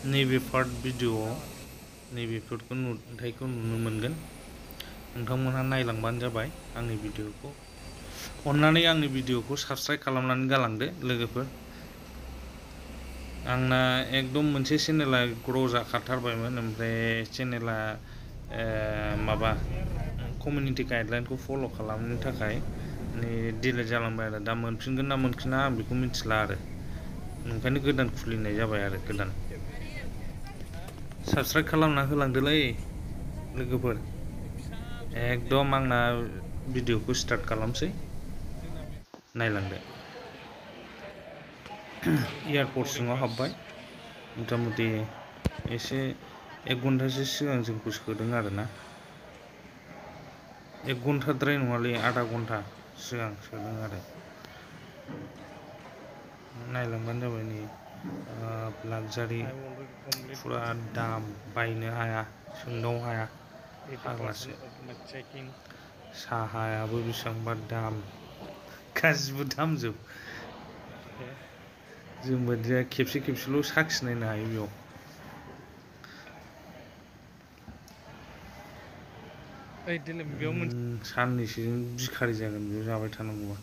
नैबे पार्ट भिडिअ'आव नैबेफोरखौ नुथायखौ नुनो मोनगोन। नोंथांमोनहा नायलांबानो जाबाय आंनि भिडिअ'खौ। अन्नानै आंनि भिडिअ'खौ साबस्क्राइब खालामनानै गालांदो लोगोफोर। आंना एकदम मोनसे चेनेला ग्र' जाखाथारबायमोन, ओमफ्राय चेनेला माबा कमिउनिटि गाइडलाइनखौ फल' खालामनो थाखाय डिलेट जालांबाय आरो। दा मोनफिनगोन ना मोनफिना आं बेखौ मिथिला आरो। ओंखायनो गोदान खुलिनाय जाबाय आरो गोदान। साबस्क्राइब खालामना होलांदोलै लोगोफोर। एकदम आंना भिडिअ'खौ स्टार्ट खालामसै, नायलांदो। एयारपर्ट सिङाव हाबबाय। मथा मथि एसे 1 घन्टासो सिगां जोंखौ सोदों आरो ना। 1 घन्टाद्राय नङालै, आधा घन्टा सिगां सोदों आरो। नायलांबानो जाबाय। नै लाक्जारि फुरा दाम, बायनो हाया, सोंदाव हाया, फाग्लासो। साहायाबो बेसेबांबा दाम, गासिबो दामजोब। जोंबायदिया खेबसेल' साखिनायनो हायो बेयाव। साननैसो बिखारि जागोन बेयाव जाबाय थानांगौबा।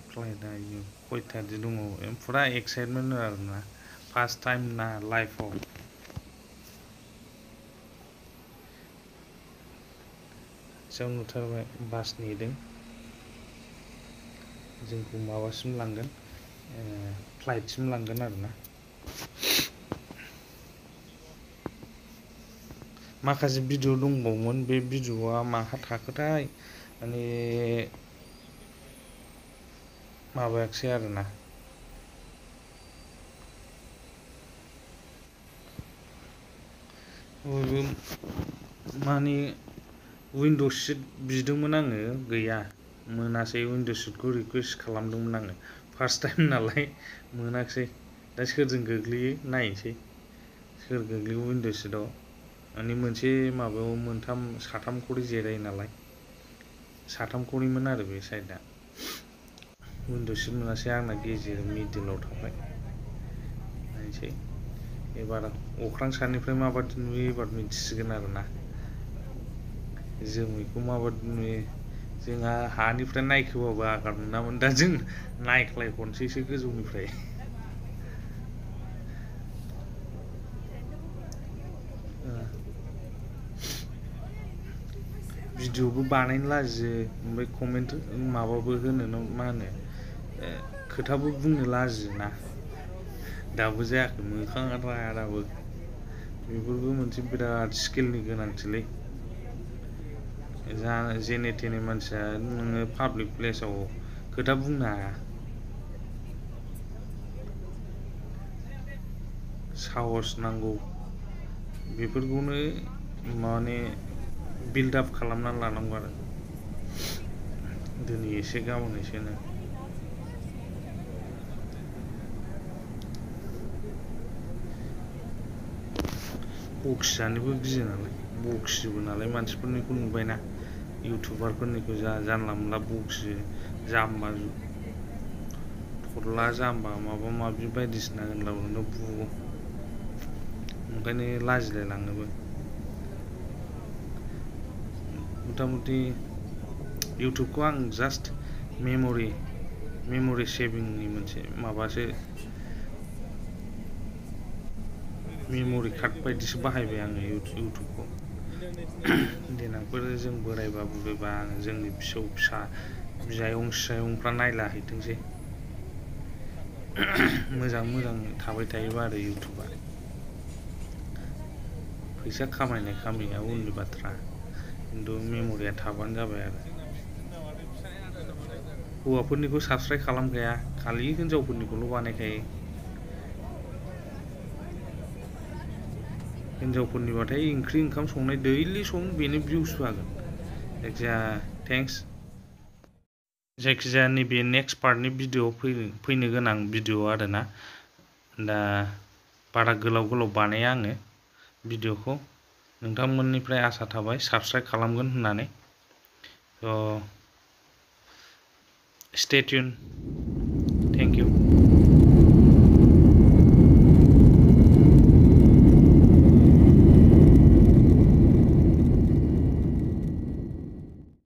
फ्लाइटआ खयथादि दङ, फुरा एक्साइटमेन्ट आरोना, फार्स्ट टाइम ना लाइफआव। खाथियाव नुथारबाय, बास नेदों। जोंखौ माबासिम लांगोन, फ्लाइटसिम लांगोन आरोना। माखासे भिडिअ दंबावोमोन, बे भिडिअआ माहा थाखोथाय माने माबायाखिसै आरोना। बयबो माने उइन्ड' सिट बिदोंमोन आङो, गैया, मोनासै। उइन्ड' सिटखौ रिकुवेस्ट खालामदोंमोन आङो, फार्स्ट टाइम नालाय मोनाखिसै। दा सोरजों गोग्लैयो नायनोसै, सोर गोग्लैयो उइन्ड' सिटआव। माने मोनसे माबायाव साथाम खरि जिरायो नालाय, साथाम खरिमोन आरो बे साइडआ। उइन्ड' सिट मोनासै, आंना गेजेर मिडिलाव थाबाय। नायनोसै एबार अख्रां सानिफ्राय माबादि नुयो एबार मिथिसिगोन आरोना। जोमैखौ माबादि नुयो। जोंहा हानिफ्राय नायखोबाबो आगार मोनामोन, दा जों नायख्लायहरनोसैसो गोजौनिफ्राय। भिडिअबो बानायनो लाजियो, ओमफ्राय कमेन्ट माबाबो होनो, मा होनो, खोथाबो बुंनो लाजियोना। दाबो जायाखै, मोखाङा राया दाबो। बेफोरबो मोनसे बिराद स्किलनि गोनांथिलै। जेने थेने मानसिया नोङो पाब्लिक प्लेसाव खोथा बुंनो हाया। साहस नांगौ, बेफोरखौनो माने बिल्ड आप खालामनानै लानांगौ आरो। दिनै एसे गाबोन एसेनो। बखिजानोबो गियो नालाय, बखियोबो नालाय, मानसिफोरनिखौ नुबायना, इउटुबारफोरनिखौ जानला मोनला बखियो, जाम्बा थरला जाम्बा माबा माबि बायदिसिना होनलाबायना बुङो। ओंखायनो लाजिलायलाङोबो। मथा मथि इउटुबखौ आं जास्ट मेम'रि सेभिंनि मोनसे माबासो, मेम'रि कार्ड बायदिसो बाहायबाय आङो इउटुबखौ। देनांफोर जों बोरायबा बुरैबा जोंनि फिसौ फिसा बियायं सियायंफ्रा नायलाहैथोंसै। मोजां थाबाय थायोबा आरो इउटुबा। फैसा खामायनाया उननि बाथ्रा, खिन्थु मेम'रिया थाबानो जाबाय आरो। हौवाफोरनिखौ साबस्क्राइब खालामखाया, खालि हिनजावफोरनिखौल' बानायखायो। हिनजावफोरनिबाथाय ओंख्रि ओंखाम संनाय दैलि बेनो भिउस जागोन। जायखिजाया थेंक्स। जायखिजाया नैबे नेक्स्ट पार्टनि भिडिअ फैनो गोनां भिडिअ आरोना। दा बारा गोलाव बानाया आङो भिडिअखौ। नोंथांमोननिफ्राय आसा थाबाय साबस्क्राइब खालामगोन होननानै। Stay tune. Thank you.